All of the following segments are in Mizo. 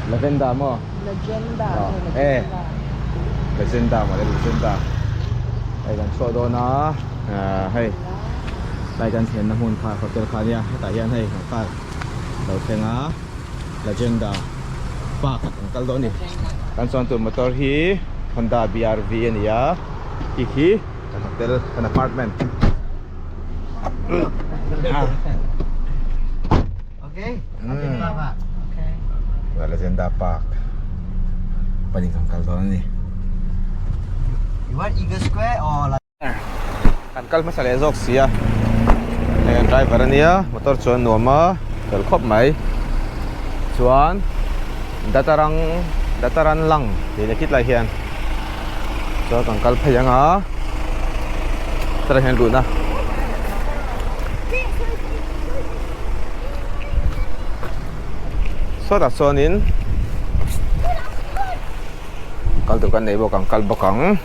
Lavenda maw? Legenda e Legenda maw le Legenda hei kan chhuah dawn a hei tlai kan thlenna hmun kha hotel kha ania hetah hian hei kan car lo thleng a Legenda park ah kan kal dawn a ni kan chuan tur motor hi Honda BRV a ni a khi khi kan hotel kan apartment Legenda Park panin kan kal dawn a ni. Kan kal hmasa leh zawk si a, hei an driver a nia motor chuan nuam a fel khawp mai chuan Datarang Dataran lang tih leh khit lai hian chuan kan kal phei ang a tah hian luhna sawtah chuanin kal tur kan nei bawk ang kal bawk ang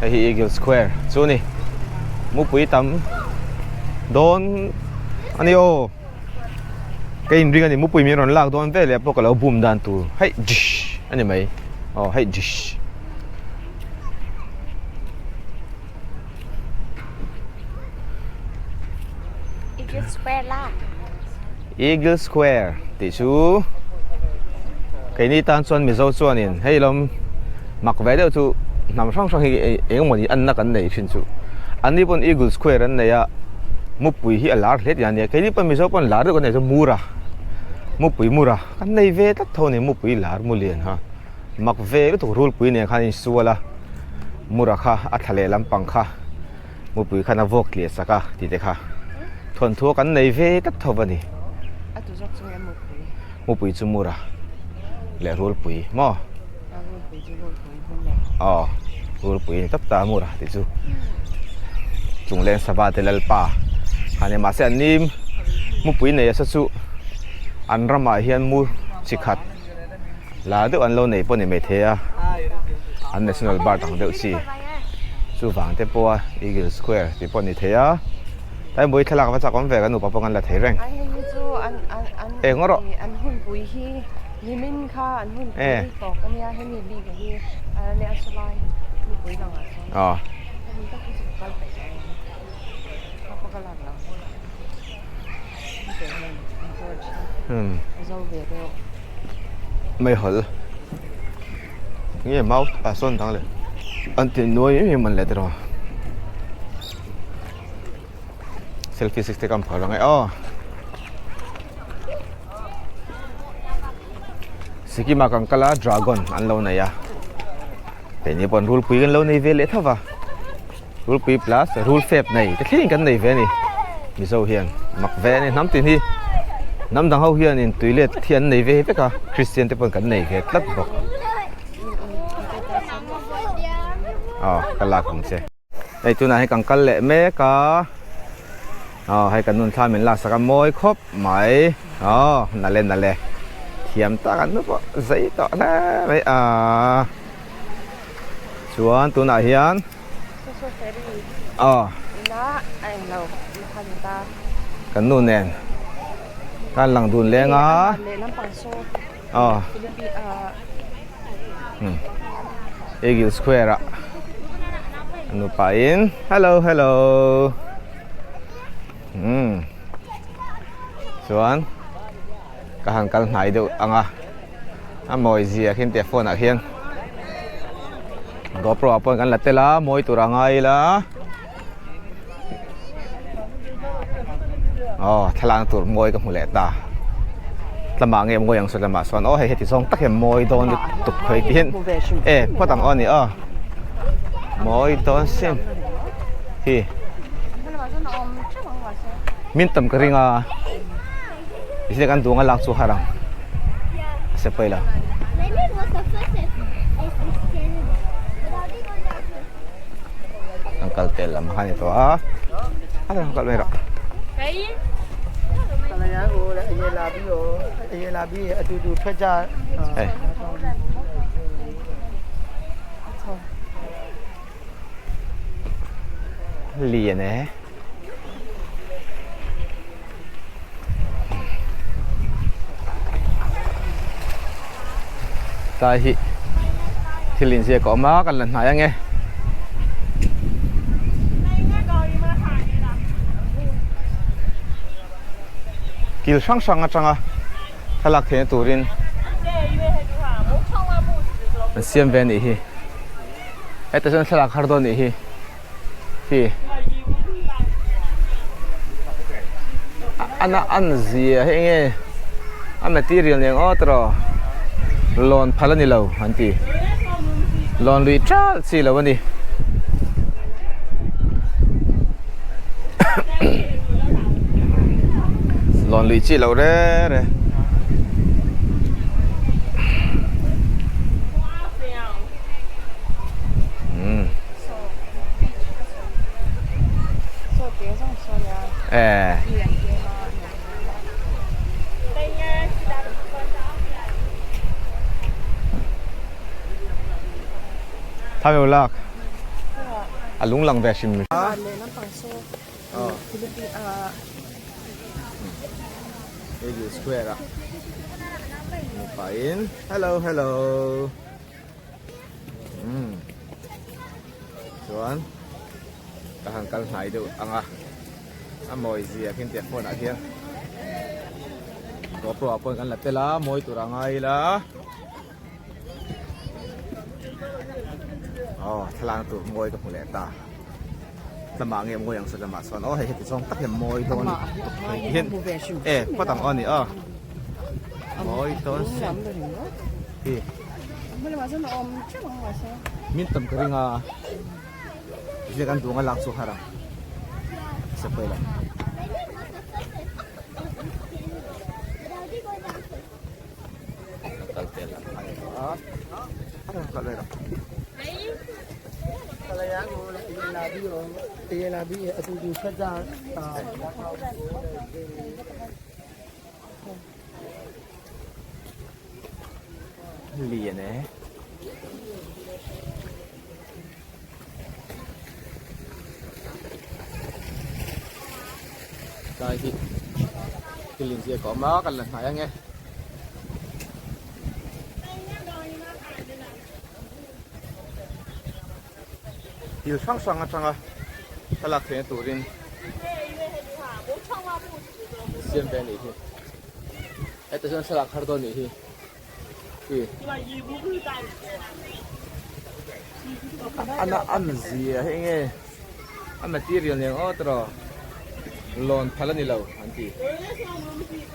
hei hi Eagle Square chu a ni mupui tam dawn a ni aw. Ka inring a ni mupui min rawn lak dawn veleh pawh ka lo bum dan tur hei dish a ni mai aw hei dish. Eagle Square la. Eagle Square tih chu keini tan chuan Mizo chuanin hei lawm mak ve deuh chu hnam hrang hrang hi eng emawni anna kan nei thin chu an ni pawn Eagle Square an nei a mupui hi a lar hle tih a nia keini pawn Mizo pawn lar deuh kan nei chu Mura mupui Mura kan nei ve tlat tho a ni mupui lar mu lian ha mak ve lutuk rulpui nen khan a insual a Mura kha a thla leh lampang kha. Mupui khan a vawk tliah sak a tih te kha thawnthu a kan nei ve tlat tho a ni. A tu zawk chu nge mupui? Mupui chu mura leh rulpui maw? A rulpui chu rulpui hmun nei. Aw rulpui ni tawp ta a mura tih chu chungleng sava te lalpa kha nia mahse an ni mupui nei asa chu an ramah hian mu chi khat La deuh an lo nei pawh ni maithei a, an national bird ang deuh chi chuvang te pawha eagle square tih pawh a ni thei a, tlai mui thlalak va chak awm ve kan nupa pawh kan la thei reng. Eng erawh. Aw. Meihawl nge mau ah sawn dang leh an ti nuai em em an leh tiraw selfie stick te ka phar ang e aw Sikkim ah kan kal a dragon an lo nei a keini pawh rulpui kan lo nei ve leh tho va. Rulpui plus rul fep nei te thleng kan nei ve a ni Mizo hian mak ve a ni hnam tin hi hnam dang ho hianin tui let hi an nei ve vek a Christian te pawh kan nei ve tlat bawk aw ka lak ang che hei tunah hian kan kal leh mek a aw hei kan nun thla min laksak a mawi khawp mai aw nale nale thiam tak an nu pawh zei tawh hle mai a. Chuan tunah hian aw kan nu nen kan lang dun leng a aw Eagle Square ah an nupa in hello hello umm chuan ka han kal hnai deuh ang a. A mawi zia khi tia phone ah khian GoPro ah pawh kan la tel a mawi tur a ngai ila aw thlalakna tur mawi ka hmu leh ta tlama nge mawi ang saw lamah sawn aw hei heti zawng tak hian mawi dawn lutuk phei ti hian e phawt ang aw ni aw mawi dawn sin hi min tam ka ring a. Zia kan duang a lak chu har ang a se pawi lo. Kan kal tel lam kha a ni tawh a, a lo kal mai rawh. Hei. Lian e. Tlai hi thil inziak a awm a kan la hnai ange. Kil hrang hrang atanga thlalak theihna turin an siam ve a nih hi. Hetah chuan thlalak har dawn a nih hi. Hi. Ana an zia hi enge a material nen aw tawh lawn phal a ni lo an ti. Lawn lui ṭalh chi lo a ni. Lawn lui chi lo re re. Eh. Thau lak. A lung lang ve hrim. Eagle Square a. Pain. Hello, hello. Umm chuan ka han kal hnai deuh ang a a mawi zia khin tiang phone ah hian GoPro ah pawh kan la tel a mawi tur a ngai ila aw thlalak tur mawi ka hmu leh ta tlama nge mawi ang saw lamah chuan aw hei heti zawng tak hian mawi dawn hei hian e phawt ang aw ni aw mawi dawn si Min tam ka ring a, ziak an duang a lak chu har ang se pawh ila. Kal tel a a a kal vel a. Lian e. Tlai hi thil inziak a awm a kan la hnai ange. Thil hrang hrang atanga thlalak theihna turin siam ve a nih hi. Hetah chuan thlalak har dawn a nih hi. Ana an zia hi enge a material nen aw tawh lawn phal a ni lo an ti.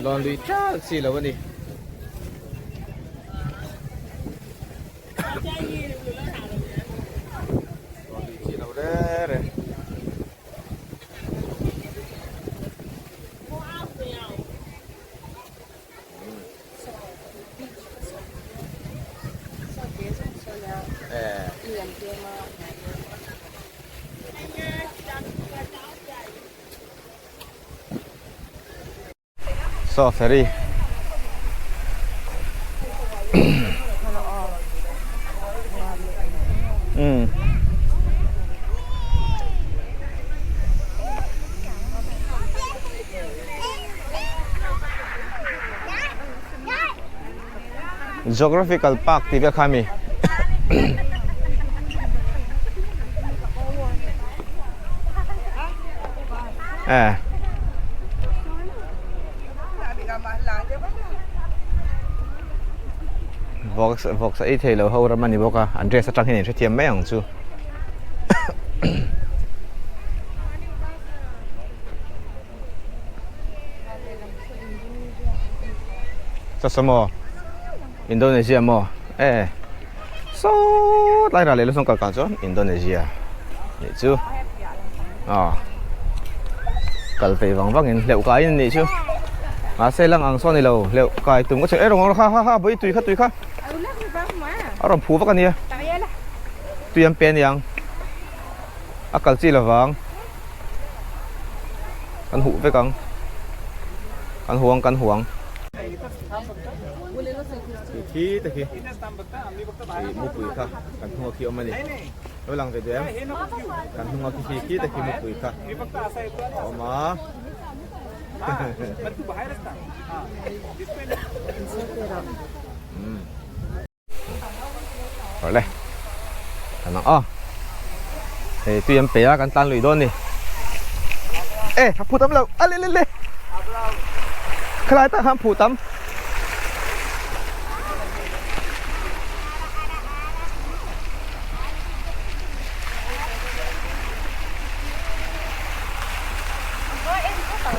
Lawn lui ṭalh chi lo a ni. Saw ferry umm Geographical park tih vel kha a mi eh vawk vawksa ei thei lo ho ram a ni bawk a an dress atang hian in hrethiam mai ang chu. Sasa maw Indonesia maw e sawt lai ral leh lusawng kal kal chuan Indonesia nih chu aw kal phei vang vang in hleuh kai in nih chu mahse lang ang saw ni lo hleuh kai tum ka chhe e rawng kha kha kha bawi tui kha tui kha a rawn phu vak ania tui an pe aniang a kal chi lovang. Kan huh vek ang. Kan huh ang kan huh ang. Tih khi te khi ih mupui kha kan hnunga khi awm a ni. Lo lang ve duh em? Kan hnunga khi khi khi te khi mupui kha a awm a. Umm. Awle kan ang aw hei tui an pe a kan tlan lui dawn ni e a phu tam lo a le le le khalai tak khan phu tam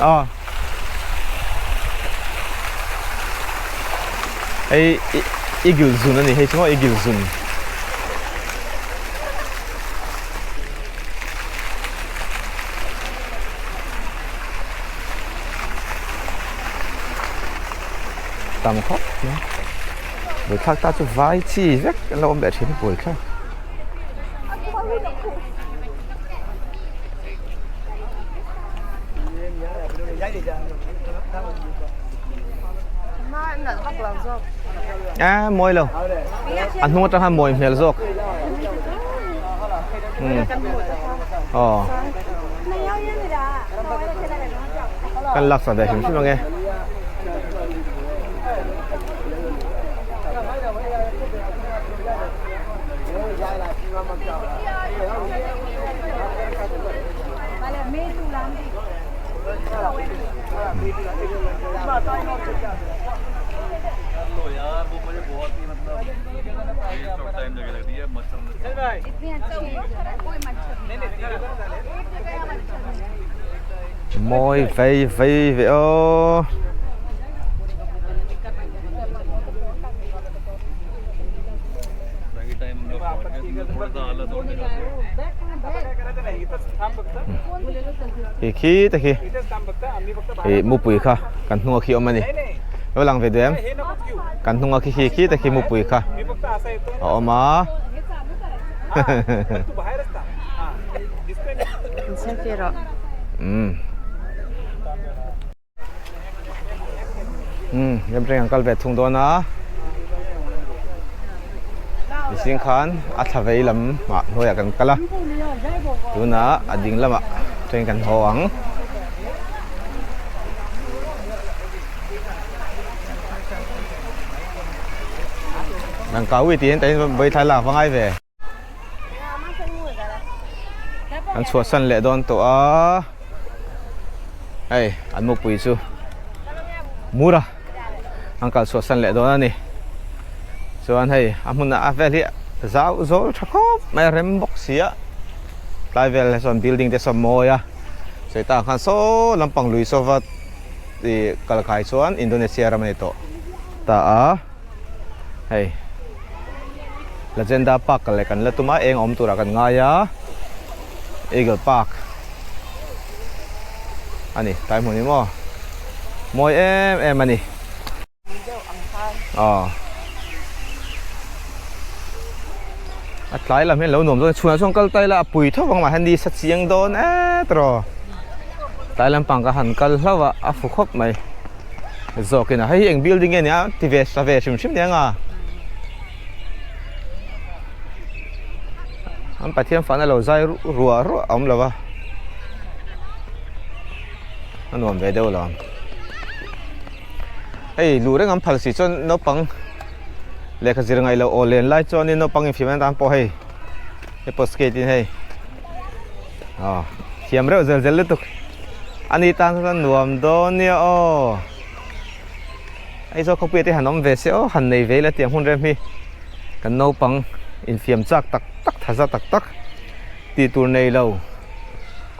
Ờ. Hei eagle zun a ni hei chu maw eagle zun. Tam khawp mai. Buaithlak ta chu vai chi vek an lo awm leh thin a buaithlak. A mawi lo a hnung atang khan mawi hmel zawk aw kan laksa ve hrim hrim ange. Mawi vei vei ve aw. Khi khi te khi ih mupui kha kan hnunga khi awm a ni lo lang ve duh em kan hnunga khi khi khi te khi mupui kha a awm a umm. Umm remreng an kal ve thung dawn a mihring khan a thla vei lam ah hnuaiah kan kal a tunah a ding lamah train kan haw ang. Langkawi tih hian tah hian vawithla lak va ngai ve. An chhuahsan leh dawn tawh a hei an mupui chu mura an kal chhuahsan leh dawn a ni chuan hei a hmun a vel hi zau zawl tha khawp mai a rem bawk si a tlai vel hi sawn building te sawn mawi a sawi tah khan saw lampang lui saw va ih kal khai chuan Indonesia ram a ni tawh ta a. Hei Lagenda Park leh kan la tum a eng awm turah kan ngai a Eagle Park a ni tlai hmun hi maw mawi em em a ni aw a tlai lam hian lo nuam dawn chhunah chuan kal ta ila a pui tho vang mah hian ni sa chiang dawn et rawh tlai lampang ka han kal hlauh a a fu khawp mai. Zawkin a hei hi eng building nge nia ti ve sa ve hrim hrim nia nga an Pathian fahna lo zai ruah ruah a awm lo va a nuam ve deuh lo hei luh reng an phal si chuan naupang lehkha zir ngaih loh aw len lai chuanin naupang infiam atan pawh hei hei pawh skate in hei. Aw thiam reuh zel zel lutuk ani tan chuan nuam dawn nia aw Aizawl khawpuia te han awm ve se aw han nei ve ila tiang hun rem hi kan naupang infiam chak tak tak tha za tak tak tih tur nei lo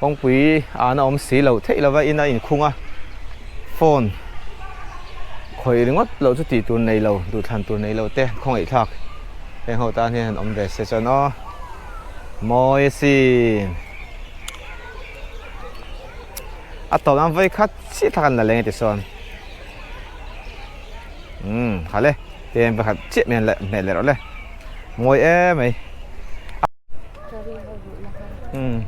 kawngpui an a awm si loh theih lova ina inkhung a phone khawih ringawt loh chu tih tur nei lo duhthlan tur nei lo te khawngaihthlak heng ho tan hian han awm ve se chuan aw. Mawi asin. A tawp nan vawi khat chiah thla kan la leng a ti sawn. Umm kha le tiang pakhat chiah mai an la hmeh leh rawh le. Mawi em mai. Umm.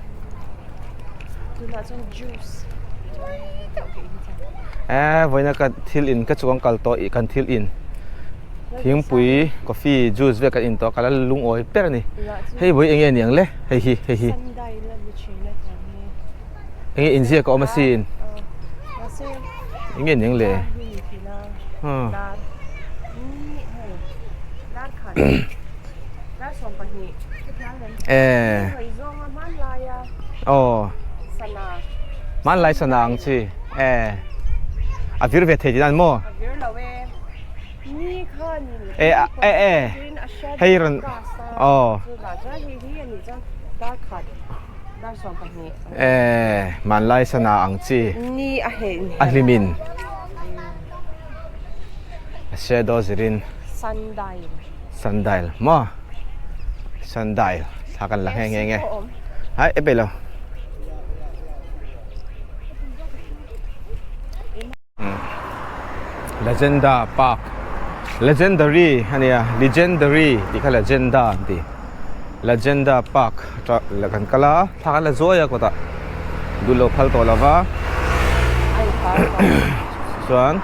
Eh vawiina ka thil in ka chuang kal tawh ih kan thil in. Thingpui coffee juice vel kan in tawh a ka la lungawi ber a ni hei vawi eng nge ni ang le hei hi hei hi eng nge inziak a awm asin eng nge ni ang le E aw hmanlai sana ang chi e a vir ve thei tih nan maw e e e hei rawn aw e hmanlai sana ang chi a hlimin a shadow zirin Sundial maw sundial thla kan la nghe nghe nge hai e peilo Legenda Park Legendary ania Legendary tih kha Legenda an ti Legenda Park la kan kal a thla kan la zuai a kawtah duh lo phal tawh lova chuan.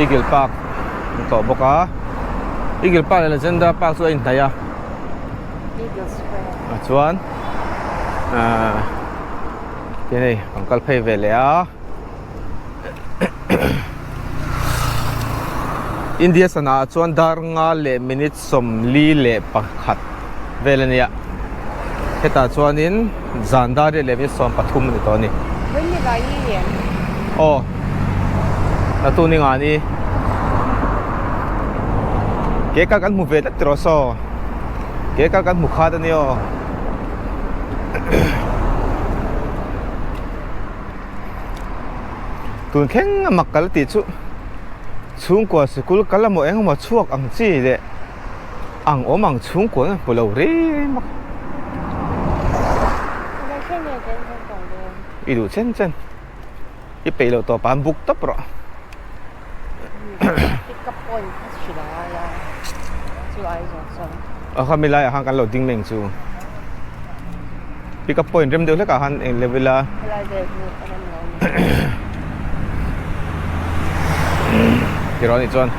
Eagle Park an tawh bawk a Eagle Park leh Legenda Park chu a inhnaih a ah chuan ahh ti hei kan kal phei ve leh a India sana ah chuan dar nga leh minute 41 vel a nia hetah chuanin zan dar riat leh minute 13 a ni tawh a ni aw natu ni nga ni ke kal kan hmu ve tlat tiraw saw ke kal kan hmu khat a ni aw. Tun thleng a mak kal tih chu chhungkua sikul kal emaw eng emaw chhuak ang chi leh ang awm ang chhungkua na hmu lo reng bawk i duh chen chen i peih loh tawp ah an buk tawp rawh. A khami laiah khan kan lo ding mai ang chu pick up point rem deuh hlek ah khan eng level a tiraw anih chuan.